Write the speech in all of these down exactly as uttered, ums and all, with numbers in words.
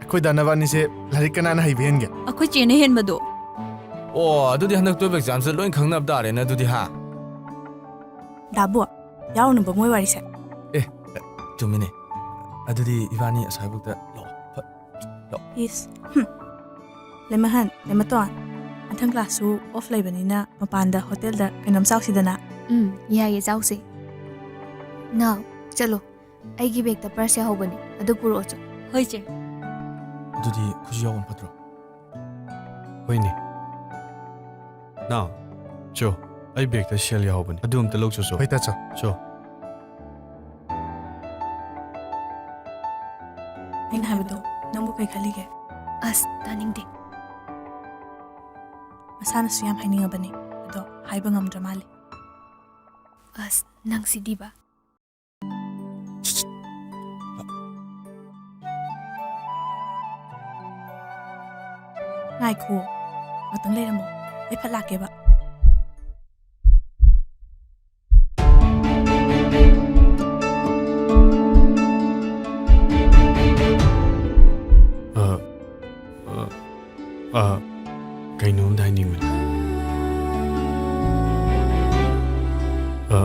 ꯑꯩꯈꯣꯏ ꯗꯥ ꯅꯕꯥꯅꯤꯁꯦ ꯂꯥꯏꯔꯤꯛ ꯀꯅꯥꯅ ꯍꯩꯕ ꯍꯦꯟꯒꯦ? ꯑꯩꯈꯣꯏ ꯆꯦꯅ ꯍꯦꯟꯕꯗꯣ꯫ ꯑꯣ, ꯑꯗꯨꯗꯤ ꯍꯟꯗꯛ twelve examꯁꯦ ꯂꯣꯏ ꯈꯪꯅꯕ ꯇꯥꯔꯦꯅꯦ ꯑꯗꯨꯗꯤ, ꯍꯥ? ꯗꯥꯕꯨ, ꯌꯥꯎꯔꯨꯅꯨꯕ ꯃꯣꯏ ꯋꯥꯔꯤꯁꯦ꯫ ꯑꯦ, ꯆꯨꯝꯃꯤꯅꯦ꯫ ꯑꯗꯨꯗꯤ ꯏꯕꯥꯅꯤ ꯑꯁ꯭ꯋꯥꯏꯕꯨꯛꯇ ꯂꯥꯛꯑꯣ꯫ ꯐꯠ, ꯂꯥꯛꯑꯣ꯫ ꯏꯁ, ꯍꯨꯝ꯫ ꯂꯩꯃꯍꯟ, ꯂꯩꯃꯇꯣꯟ, ꯃꯊꯪ classꯁꯨ off ꯂꯩꯕꯅꯤꯅ ꯃꯄꯥꯟꯗ ꯍꯣꯇꯦꯜꯗ ꯀꯩꯅꯣꯝ ꯆꯥꯎꯁꯤꯗꯅ꯫ ꯎꯝ, ꯌꯥꯏꯌꯦ, ꯆꯥꯎꯁꯦ꯫ ꯅꯥꯎ, ꯆꯠꯂꯣ꯫ ꯑꯩꯒꯤ ꯕꯦꯒꯇ purse ꯌꯥꯎꯍꯧꯕꯅꯦ, ꯑꯗꯨ ꯄꯨꯔꯛꯑꯣ ꯆꯣ꯫ ꯍꯣꯏ, ꯆꯦ꯫ ꯑꯗꯨꯗꯤ ꯈꯨꯖꯤ ꯌꯥꯎꯕꯅ ꯐꯠꯇ꯭ꯔꯣ? ꯍꯣꯏꯅꯦ꯫ ꯅꯥꯎ, ꯆꯣ, ꯑꯩ ꯕꯦꯒꯇ ꯁꯦꯜ ꯌꯥꯎꯍꯧꯕꯅꯦ, ꯑꯗꯨ ꯑꯝꯇ ꯂꯧꯆꯣ ꯆꯣ꯫ ꯍꯣꯏ, ꯇꯥ, ꯆꯣ꯫ ꯆꯣ꯫ ꯑꯩꯅ ꯍꯥꯏꯕꯗꯣ ꯅꯪꯕꯨ ꯀꯩ ꯈꯜꯂꯤꯒꯦ? ꯑꯁ, ꯇꯥꯅꯤꯡꯗꯦ꯫ ꯃꯁꯥꯅꯁꯨ ꯌꯥꯝ ꯍꯥꯏꯅꯤꯡꯉꯕꯅꯦ, ꯑꯗꯣ ꯍꯥꯏꯕ ꯉꯝꯗ꯭ꯔ ꯃꯥꯜꯂꯦ꯫ ꯑꯁ, ꯅꯪꯁꯤꯗꯤꯕ꯫ ꯉꯥꯏꯈꯣ, ꯉꯥꯛꯇꯪ ꯂꯩꯔꯝꯃꯣ, ꯑꯩ ꯐꯠ ꯂꯥꯛꯀꯦꯕ꯫ ꯑ, ꯑ, ꯑ, ꯀꯩꯅꯣꯝꯗ ꯍꯥꯏꯅꯤꯡꯕꯅꯤ꯫ ꯑ,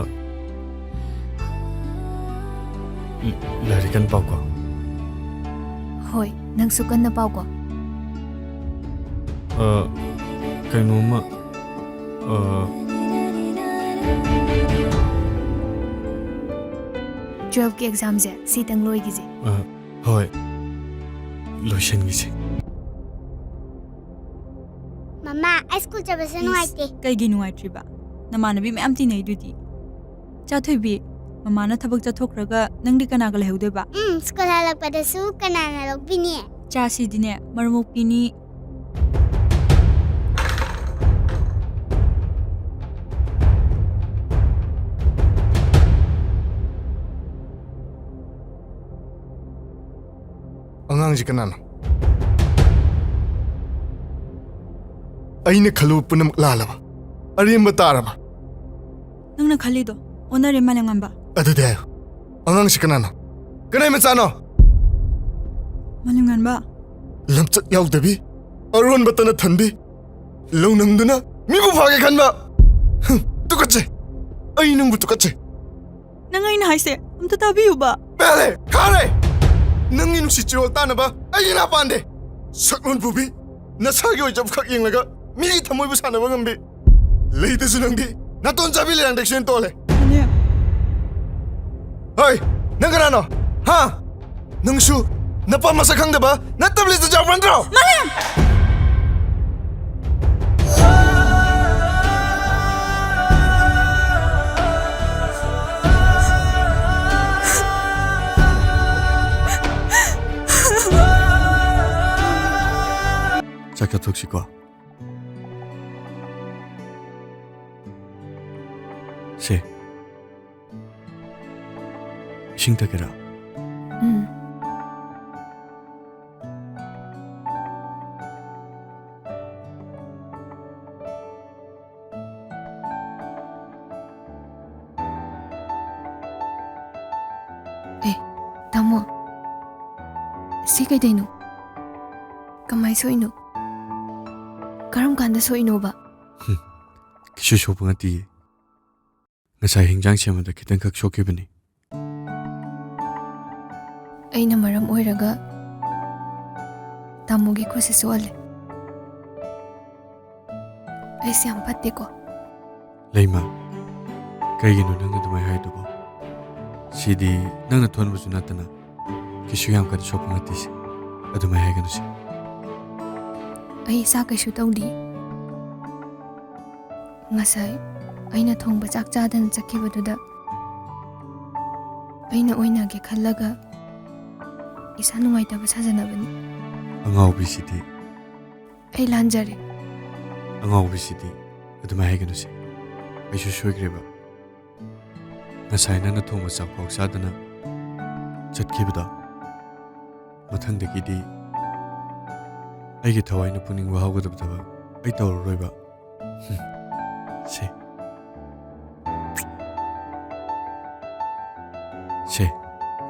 ꯂꯥꯏꯔꯤꯛ ꯀꯟꯅ ꯄꯥꯎꯀꯣ꯫ ꯍꯣꯏ, ꯅꯪꯁꯨ ꯀꯟꯅ ꯄꯥꯎꯀꯣ꯫ ꯑ, ꯀꯩꯅꯣꯝꯃ, ꯑ, twelveꯀꯤ examꯁꯦ ꯁꯤꯇꯪ ꯂꯣꯏꯈꯤꯁꯦ꯫ ꯑ, ꯍꯣꯏ, ꯂꯣꯏꯁꯤꯟꯈꯤꯁꯦ꯫ ꯃꯃꯥ, ꯑꯩ ꯁ꯭ꯀꯨꯜ ꯆꯠꯄꯁꯦ ꯏꯁ, ꯅꯨꯡꯉꯥꯏꯇꯦ꯫ ꯀꯩꯒꯤ ꯅꯨꯡꯉꯥꯏꯇ꯭ꯔꯤꯕ? ꯅꯃꯥꯟꯅꯕꯤ ꯃꯌꯥꯝ ꯇꯤꯟꯅꯩꯗꯨꯗꯤ꯫ ꯆꯥ ꯊꯣꯏꯕꯤ, ꯃꯃꯥꯅ ꯊꯕꯛ ꯆꯠꯊꯣꯛꯈ꯭ꯔꯒ ꯅꯪꯗꯤ ꯀꯅꯥꯒ ꯂꯩꯍꯧꯗꯣꯏꯕ? ꯎꯝ, ꯁ꯭ꯀꯨꯜ ꯍꯜꯂꯛꯄꯗꯁꯨ ꯀꯅꯥꯅ ꯂꯧꯕꯤꯅꯤ? ꯆꯥꯁꯤꯗꯤꯅꯦ, ꯃꯔꯨꯞ ꯃꯣꯛꯄꯤꯅꯤ꯫ ꯑꯉꯥꯡꯁꯤ ꯀꯅꯥꯅꯣ? ꯑꯩꯅ ꯈꯜꯂꯨꯕ ꯄꯨꯝꯅꯃꯛ ꯂꯥꯜꯂꯕ? ꯑꯔꯦꯝꯕ ꯇꯥꯔꯕ? ꯅꯪꯅ ꯈꯜꯂꯤꯗꯣ ꯑꯣꯟꯅꯔꯦ, ꯃꯥꯂꯦꯝꯉꯥꯟꯕ꯫ ꯑꯗꯨꯗꯤ ꯍꯥꯏꯌꯨ, ꯑꯉꯥꯡꯁꯤ ꯀꯅꯥꯅꯣ? ꯀꯅꯥꯏ ꯃꯆꯥꯅꯣ? ꯃꯥꯂꯦꯝꯉꯥꯟꯕ, ꯂꯝꯆꯠ ꯌꯥꯎꯗꯕꯤ, ꯑꯔꯣꯟꯕ ꯇꯅ ꯊꯟꯕꯤ, ꯂꯧꯅꯝꯗꯨꯅ ꯃꯤꯕꯨ ꯐꯥꯒꯦ ꯈꯟꯕ꯫ ꯍꯨꯝ, ꯇꯨꯀꯠꯆꯩ꯫ ꯑꯩ ꯅꯪꯕꯨ ꯇꯨꯀꯠꯆꯩ꯫ ꯅꯪ ꯑꯩꯅ ꯍꯥꯏꯁꯦ ꯑꯝꯇ ꯇꯥꯕꯤꯌꯨꯕ꯫ ꯄꯦꯜꯂꯦ! ꯈꯥꯔꯦ! ꯅꯪꯒꯤ ꯅꯨꯡꯁꯤ ꯆꯤꯔꯣꯜ ꯇꯥꯅꯕ ꯑꯩꯒꯤ ꯅꯥ ꯄꯥꯟꯗꯦ꯫ ꯁꯛꯂꯣꯟ ꯄꯨꯕꯤ, ꯅꯁꯥꯒꯤ ꯑꯣꯏꯖꯕ ꯈꯛ ꯌꯦꯡꯂꯒ ꯃꯤꯒꯤ ꯊꯃꯣꯏꯕꯨ ꯁꯥꯟꯅꯕ ꯉꯝꯕꯤ꯫ ꯂꯩꯗꯁꯨ ꯅꯪꯗꯤ ꯅꯥꯇꯣꯟ ꯆꯥꯕꯤ ꯂꯩꯔꯥꯡꯗꯩꯁꯨ ꯍꯦꯟ ꯇꯣꯜꯂꯦ꯫ ꯃꯥꯂꯦꯝ! ꯍꯣꯏ, ꯅꯪ ꯀꯅꯥꯅꯣ? ꯍꯥ? ꯅꯪꯁꯨ ꯅꯄꯥ ꯃꯁꯛ ꯈꯪꯗꯕ ꯅꯠꯇꯕ ꯂꯤꯁꯇ ꯌꯥꯎꯕ ꯅꯠꯇ꯭ꯔꯣ? ꯃꯥꯂꯦꯝ! ꯆꯥꯛ ꯆꯥꯊꯣꯛꯁꯤꯀꯣ꯫ ꯁꯦ, ꯏꯁꯤꯡ ꯊꯛꯀꯦꯔꯥ? ꯎꯝ꯫ ꯑꯦ, ꯇꯥꯃꯣ, ꯁꯤ ꯀꯩꯗꯩꯅꯣ? ꯀꯃꯥꯏ ꯁꯣꯛꯏꯅꯣ? ꯀꯔꯝ ꯀꯥꯟꯗ ꯁꯣꯛꯏꯅꯣꯕ? ꯀꯩꯁꯨ ꯁꯣꯛꯄ ꯅꯠꯇꯤꯌꯦ꯫ ꯉꯁꯥꯏ ꯍꯤꯟꯖꯥꯡ ꯁꯦꯝꯕꯗ ꯈꯤꯇꯪꯈꯛ ꯁꯣꯛꯈꯤꯕꯅꯤ꯫ ꯑꯩꯅ ꯃꯔꯝ ꯑꯣꯏꯔꯒ ꯇꯥꯃꯣꯒꯤ ꯈꯨꯠꯁꯦ ꯁꯣꯛꯍꯜꯂꯦ꯫ ꯑꯩꯁꯦ ꯌꯥꯝ ꯐꯠꯇꯦꯀꯣ꯫ ꯂꯩꯃ, ꯀꯩꯒꯤꯅꯣ ꯅꯪꯅ ꯑꯗꯨꯃꯥꯏ ꯍꯥꯏꯗꯨꯕꯣ? ꯁꯤꯗꯤ ꯅꯪꯅ ꯊꯣꯟꯕꯁꯨ ꯅꯠꯇꯅ ꯀꯩꯁꯨ ꯌꯥꯝ ꯀꯟꯅ ꯁꯣꯛꯄ ꯅꯠꯇꯦꯁꯦ꯫ ꯑꯗꯨꯃꯥꯏ ꯍꯥꯏꯒꯅꯨꯁꯦ꯫ ꯑꯩ ꯏꯁꯥ ꯀꯩꯁꯨ ꯇꯧꯗꯦ꯫ ꯉꯁꯥꯏ ꯑꯩꯅ ꯊꯣꯡꯕ ꯆꯥꯛ ꯆꯥꯗꯅ ꯆꯠꯈꯤꯕꯗꯨꯗ ꯑꯩꯅ ꯑꯣꯏꯅꯒꯦ ꯈꯜꯂꯒ ꯏꯁꯥ ꯅꯨꯡꯉꯥꯏꯇꯕ ꯁꯥꯖꯅꯕꯅꯤ꯫ ꯑꯉꯥꯎꯕꯤꯁꯤꯗꯤ꯫ ꯑꯩ ꯂꯥꯟꯖꯔꯦ꯫ ꯑꯉꯥꯎꯕꯤꯁꯤꯗꯤ ꯑꯗꯨꯃꯥꯏ ꯍꯥꯏꯒꯅꯨꯁꯦ꯫ ꯑꯩꯁꯨ ꯁꯣꯏꯈ꯭ꯔꯦꯕ꯫ ꯉꯁꯥꯏ ꯅꯪꯅ ꯊꯣꯡꯕ ꯆꯥꯛꯐꯥꯎ ꯆꯥꯗꯅ ꯆꯠꯈꯤꯕꯗꯣ, ꯃꯊꯪꯗꯒꯤꯗꯤ ꯑꯩꯒꯤ ꯊꯋꯥꯏꯅ ꯄꯨꯛꯅꯤꯡ ꯋꯥꯍꯧꯒꯗꯕ ꯊꯕꯛ ꯑꯩ ꯇꯧꯔꯔꯣꯏꯕ꯫ ꯍꯨꯝ, ꯁꯦ꯫ ꯁꯦ,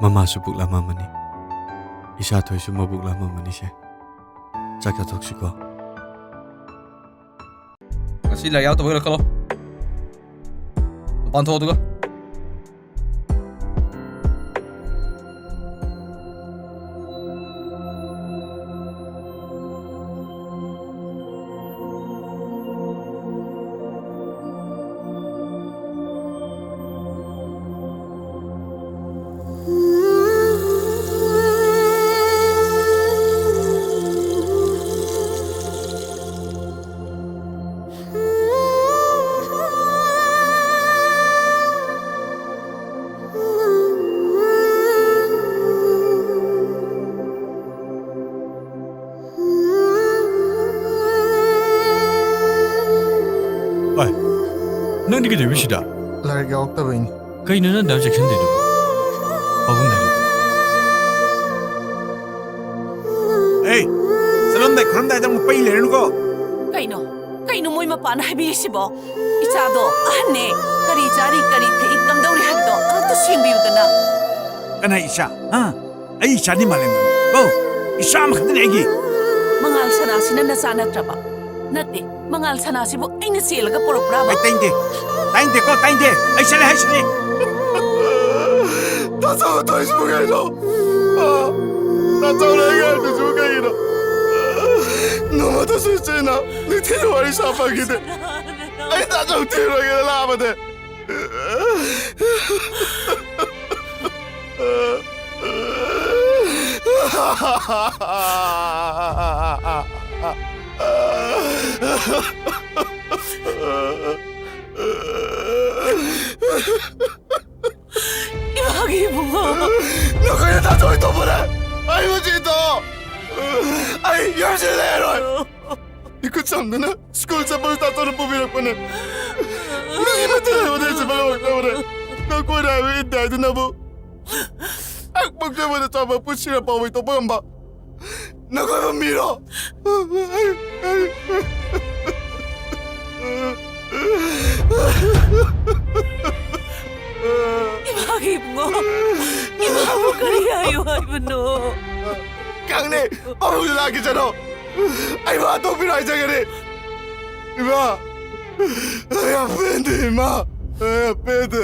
ꯃꯃꯥꯁꯨ ꯄꯨꯛ ꯂꯥꯝꯃꯝꯃꯅꯤ꯫ ꯏꯁꯥꯊꯣꯏꯁꯨ ꯃꯕꯨꯛ ꯂꯥꯝꯃꯝꯃꯅꯤꯁꯦ꯫ ꯆꯥꯛ ꯆꯥꯊꯣꯛꯁꯤꯀꯣ꯫ ꯉꯁꯤ ꯂꯥꯏꯔꯤꯛ ꯌꯥꯎꯗꯕ ꯑꯣꯏꯔꯛꯀꯅꯣ꯫ ꯃꯄꯥꯟ ꯊꯣꯛꯑꯣ ꯑꯗꯨꯒ꯫ ꯚꯥꯏ, ꯅꯪꯗꯤ ꯀꯩꯗꯧꯔꯤꯕ ꯁꯤꯗ? ꯂꯥꯏꯔꯤꯛ ꯌꯥꯎꯔꯛꯇꯕꯩꯅꯤ꯫ ꯀꯩꯅꯣ ꯅꯪ ꯑꯗꯨꯌꯥꯝ ꯆꯦꯛꯁꯤꯟꯗꯣꯏꯗꯨꯕꯣ? ꯄꯥꯕꯨꯡ ꯂꯥꯏꯔꯤꯛ꯫ ꯑꯦ, ꯆꯠꯂꯝꯗꯥꯏ ꯈꯨꯔꯝꯗꯥꯏꯗ ꯑꯃꯨꯛ ꯄꯩ ꯂꯩꯔꯅꯨꯀꯣ꯫ ꯀꯩꯅꯣ? ꯀꯩꯅꯣ ꯃꯣꯏ ꯃꯄꯥꯅ ꯍꯥꯏꯕꯤꯔꯤꯁꯤꯕꯣ? ꯏꯆꯥꯗꯣ ꯑꯍꯟꯅꯦ, ꯀꯔꯤ ꯆꯥꯔꯤ, ꯀꯔꯤ ꯊꯛꯏ, ꯀꯝꯗꯧꯔꯤ ꯍꯥꯏꯕꯗꯣ ꯑꯃꯨꯛꯇ ꯁꯦꯡꯕꯤꯌꯨꯗꯅ꯫ ꯀꯅꯥ ꯏꯆꯥ? ꯍꯥ? ꯑꯩ ꯏꯆꯥꯗꯤ ꯃꯥꯂꯦꯝꯉꯥꯟꯕ꯫ ꯑꯣ, ꯏꯆꯥ ꯑꯃꯈꯛꯇꯅꯦ ꯑꯩꯒꯤ꯫ ꯃꯉꯥꯜ ꯁꯅꯥꯁꯤꯅ ꯅꯆꯥ ꯅꯠꯇ꯭ꯔꯕ? ꯅꯠꯇꯦ, ꯃꯉꯥꯜ ꯁꯅꯥꯁꯤꯕꯨ ꯑꯩꯅ ꯆꯦꯜꯂꯒ ꯄꯨꯔꯛꯄ꯭ꯔꯥꯕ? ꯑꯩ ꯇꯥꯏꯅꯤꯡꯗꯦ, ꯇꯥꯏꯅꯤꯡꯗꯦ, ꯑꯩ ꯆꯠꯂꯦ ꯍꯥꯏꯁꯤꯅꯤ꯫ ꯇꯥꯆꯧ ꯇꯧꯔꯤꯁꯤꯕꯨ ꯀꯩꯅꯣ? ꯑ, ꯇꯥꯆꯧꯅ ꯑꯩ ꯉꯥꯏꯕꯁꯤꯕꯨ ꯀꯩꯒꯤꯅꯣ? ꯅꯣꯡꯃꯇꯁꯨ ꯏꯆꯦꯅ ꯅꯨꯡꯊꯤꯜ ꯋꯥꯔꯤ ꯁꯥ ꯐꯪꯈꯤꯗꯦ꯫ ꯑꯩ ꯇꯥꯆꯧ ꯊꯤꯔꯨꯔꯒꯦꯅ ꯂꯥꯛꯑꯕꯅꯦ꯫ ꯏꯃꯥꯒꯤ ꯏꯕꯨꯡꯉꯣ꯫ ꯅꯈꯣꯏꯅ ꯇꯥꯊꯣꯛꯏ ꯇꯧꯕꯅꯦ꯫ ꯑꯩ ꯍꯧꯖꯤꯛꯇꯣ ꯑꯩ ꯌꯨꯝꯁꯤꯗ ꯂꯩꯔꯔꯣꯏ꯫ ꯏꯈꯨꯠ ꯁꯝꯗꯨꯅ ꯁ꯭ꯀꯨꯜ ꯆꯠꯄꯗ ꯇꯥꯇꯣꯟꯅ ꯄꯨꯕꯤꯔꯛꯄꯅꯦ꯫ ꯃꯤ ꯑꯃꯠꯇ ꯂꯩꯕꯗ ꯑꯩ ꯆꯠꯄ ꯉꯝꯃꯛꯇꯕꯅꯦ꯫ ꯅꯈꯣꯏꯅ ꯍꯥꯏꯕ ꯏꯟꯗꯦ ꯍꯥꯏꯗꯨꯅꯕꯨ ꯑꯩ ꯄꯣꯛꯆꯕꯗ ꯆꯥꯕ ꯄꯨꯟꯁꯤꯔ ꯄꯥꯎꯃꯩ ꯇꯣꯛꯄ ꯉꯝꯕ ꯅꯈꯣꯏꯕꯨ ꯃꯤꯔꯣ? ꯏꯃꯥꯒꯤ ꯏꯕꯨꯡꯉꯣ, ꯏꯃꯥꯕꯨ ꯀꯔꯤ ꯍꯥꯏꯌꯨ ꯍꯥꯏꯕꯅꯣ? ꯈꯪꯗꯦ, ꯄꯥꯕꯨꯡꯗ ꯂꯥꯛꯈꯤꯁꯅꯣ꯫ ꯑꯩ ꯃꯥ ꯇꯣꯛꯄꯤꯔꯣ ꯍꯥꯏꯖꯒꯅꯤ꯫ ꯏꯃꯥ! ꯑꯩ ꯌꯥꯝ ꯄꯦꯟꯗꯦ, ꯏꯃꯥ! ꯑꯩ ꯌꯥꯝ ꯄꯦꯟꯗꯦ꯫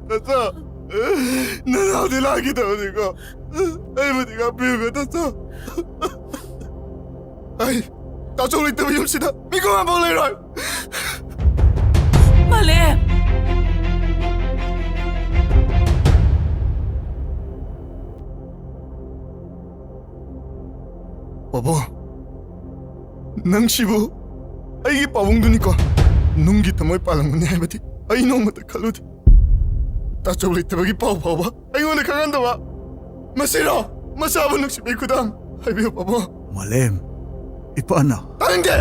ꯇꯥꯆꯧ! ꯅꯅꯥꯎꯗꯤ ꯂꯥꯛꯈꯤꯗꯕꯅꯤꯀꯣ꯫ ꯑꯩꯕꯨꯗꯤ ꯉꯥꯛꯄꯤꯌꯨꯀꯣ, ꯇꯥꯆꯧ꯫ ꯑꯩ ꯇꯥꯆꯧ ꯂꯩꯇꯕ ꯌꯨꯝꯁꯤꯗ ꯃꯤꯀꯨꯞ ꯑꯃꯐꯥꯎ ꯂꯩꯔꯣꯏ꯫ ꯃꯥꯂꯦꯝ! ꯄꯥꯕꯨꯡ, ꯅꯪꯁꯤꯕꯨ ꯑꯩꯒꯤ ꯄꯥꯕꯨꯡꯗꯨꯅꯤꯀꯣ? ꯅꯨꯡꯒꯤ ꯊꯃꯣꯏ ꯄꯥꯜꯂꯝꯒꯅꯤ ꯍꯥꯏꯕꯗꯤ ꯑꯩ ꯅꯣꯡꯃꯇ ꯈꯜꯂꯨꯗꯦ꯫ ꯇꯥꯆꯧ ꯂꯩꯇꯕꯒꯤ ꯄꯥꯎ ꯐꯥꯎꯕ ꯑꯩꯉꯣꯟꯗ ꯈꯪꯍꯟꯗꯕ꯫ ꯃꯁꯤꯔꯣ ꯃꯆꯥꯕꯨ ꯅꯨꯡꯁꯤꯕꯒꯤ ꯈꯨꯗꯝ? ꯍꯥꯏꯕꯤꯌꯨ, ꯄꯥꯕꯨꯡ꯫ ꯃꯥꯂꯦꯝ, ꯏꯄꯥꯅ꯫ ꯇꯥꯅꯤꯡꯗꯦ!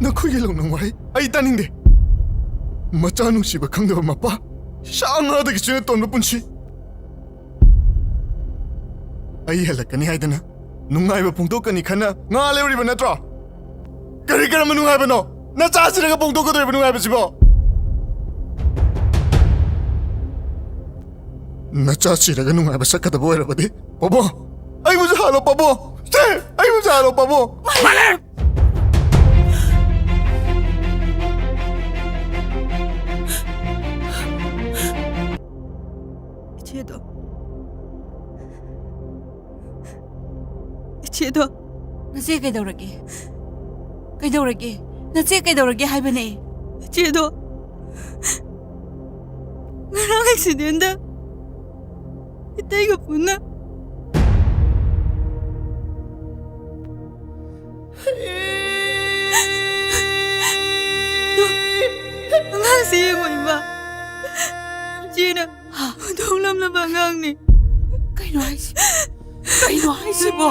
ꯅꯈꯣꯏꯒꯤ ꯂꯧꯅꯪ ꯋꯥꯍꯩ ꯑꯩ ꯇꯥꯅꯤꯡꯗꯦ꯫ ꯃꯆꯥ ꯅꯨꯡꯁꯤꯕ ꯈꯪꯗꯕ ꯃꯄꯥ, ꯁꯥ ꯉꯥꯗꯒꯤ ꯆꯦꯟꯅ ꯇꯣꯟꯕ ꯄꯨꯟꯁꯤ꯫ ꯑꯩ ꯍꯜꯂꯛꯀꯅꯤ ꯍꯥꯏꯗꯅ ꯅꯨꯡꯉꯥꯏꯕ ꯐꯣꯡꯗꯣꯛꯀꯅꯤ ꯈꯟꯅ ꯉꯥ ꯂꯩꯔꯤꯕ ꯅꯠꯇ꯭ꯔꯣ? ꯀꯔꯤ ꯀꯔꯝꯕ ꯅꯨꯡꯉꯥꯏꯕꯅꯣ? ꯅꯆꯥ ꯁꯤꯔꯒ ꯐꯣꯡꯗꯣꯛꯀꯗꯧꯔꯤꯕ ꯅꯨꯡꯉꯥꯏꯕꯁꯤꯕꯣ? ꯅꯆꯥ ꯁꯤꯔꯒ ꯅꯨꯡꯉꯥꯏꯕ ꯁꯛꯀꯗꯕ ꯑꯣꯏꯔꯕꯗꯤ, ꯄꯥꯕꯨꯡ, ꯑꯩꯕꯨꯁꯨ ꯍꯥꯠꯂꯣ, ꯄꯥꯕꯨꯡ! ꯁꯦ, ꯑꯩꯕꯨꯁꯨ ꯍꯥꯠꯂꯣ, ꯄꯥꯕꯨꯡ! ꯃꯥꯂꯦꯝ! ꯏꯆꯦꯗꯣ꯫ ꯏꯆꯦꯗꯣ꯫ ꯅꯆꯦ ꯀꯩꯗꯧꯔꯒꯦ? ꯀꯩꯗꯧꯔꯒꯦ? ꯅꯆꯦ ꯀꯩꯗꯧꯔꯒꯦ ꯍꯥꯏꯕꯅꯦ? ꯏꯆꯦꯗꯣ ꯉꯔꯥꯡ ꯑꯦꯛꯁꯤꯗꯦꯟꯗ ꯏꯇꯩꯒ ꯄꯨꯟꯅ ꯑꯉꯥꯡꯁꯤ ꯌꯦꯡꯉꯣ, ꯏꯃꯥ꯫ ꯏꯆꯦꯅ ꯍꯨꯟꯗꯣꯛꯂꯝꯂꯕ ꯑꯉꯥꯡꯅꯤ꯫ ꯀꯩꯅꯣ ꯍꯥꯏꯁꯤ? ꯀꯩꯅꯣ ꯍꯥꯏꯁꯤꯕꯣ?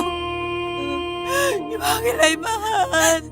ꯏꯃꯥꯒꯤ ꯂꯩꯃꯍꯟ!